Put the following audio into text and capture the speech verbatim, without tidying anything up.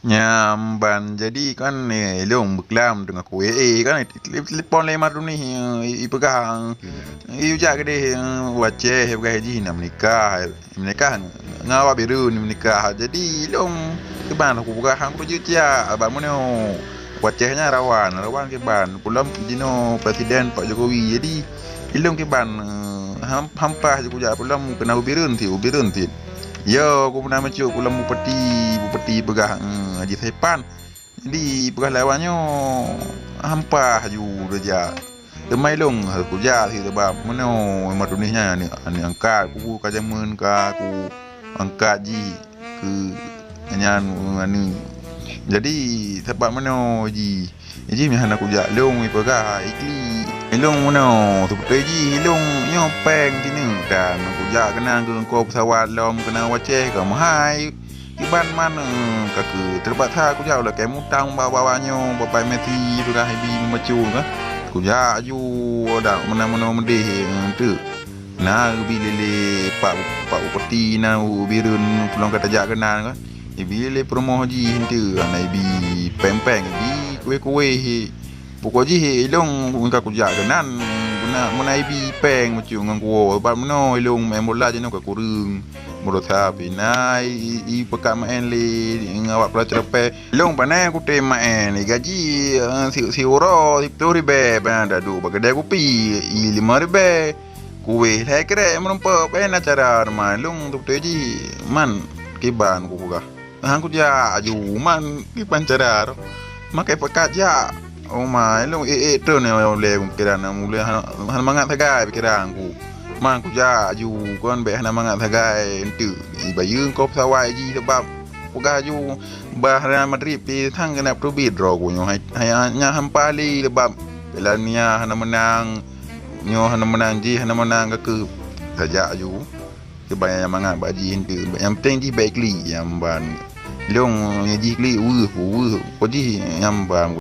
Nyam ban, jadi kan, eh, ilong beuklam teungoh kueh, eh, kan, telepon lé Marduni, eh, ipeugah, eh, ijak keudeh, eh, u Aceh, ipeugah jih na meunikah, meunikah ngon awak Bireuen meunikah. Jadi ilong kiban kupeugah, han kupeujeuet jak, bak meunyoe u Aceh nyan rawan, rawan kiban. Kulom jinoe presiden Pak Jokowi. Jadi ilong kiban, eh, ham-, hampah jih kujak, kulom keunan u Bireuen cit, u Bireuen cit. Yo, ku meunan meucok kulom bupati, bupati peugah, eh, Haji Saipan. Jadi peugah lé awak nyoe hampah ju reujak. Teuma ilong harôh kujak cit, sabab meunyoe Marduni nyan aneuk, aneuk angkat, ku ka jameun ka ku angkat jih keu nyan aneuk. Jadi sabab meunyoe jih, jih meuhana kujak, ilong ipeugah iklik. Ilong meunyoe teupeutôi jih, ilong nyoe péng sineuk dan kujak keunan keu ongkos pesawat lom keunan u Aceh ka meuhai. Kiban man, eh, ka keu teupaksa kujak u lakée mutang bak awak nyoe, bapak Messi peugah ibi meucul kan. Kujak aju dak meunan-meunan meudeh, eh, teuk. Na ibi lé lé pak, pak bupati na u Bireuen, peulom ka tajak keunan kan. Ibi lé lé peurumoh jih enteuk, na ibi péng-péng, ibi kueh-kueh. Pokok jih ilong ka kujak keunan, guna meunan ibi péng meucuk ngon kuwoe. Sabab meunoe ilong maén bola jinoe ka kureueng. Meurasa pih na i, i, i peukat maén lé ngon awak pula ceureupe. Ilong pane kutem maén, i gaji, eh, si, siuroe siplôh ribée, pane taduek bak keudè kupi, i limong ribée. Kueh lhèe krek meurumpok, pane cara teuma ilong teupeutôi jih. Man, kiban kupeugah. Han kujak aju, man kiban cara. Makai peukat jak. Oh ma, ilong ék-ék treun nyang ulée pikiran, ulée hana, hana mangat sagai pikiran ku. Man kujak aju, kon bék hana mangat sagai enteuk. Ibayeue keu pesawat jih sabab peugah aju bah Real Madrid pih sang keuneuk peuteubiet droe ku nyoe. Hai, hai, nyan hampa lé sabab Piala Dunia hana meunang, nyoe hana meunang jih, hana meunang ka keuh. Tajak aju. Cuba nyang mangat bak jih enteuk. Nyang penting jih bék klik nyang ban. Ilong jih klik weueh, weueh. Ko jih nyang ban.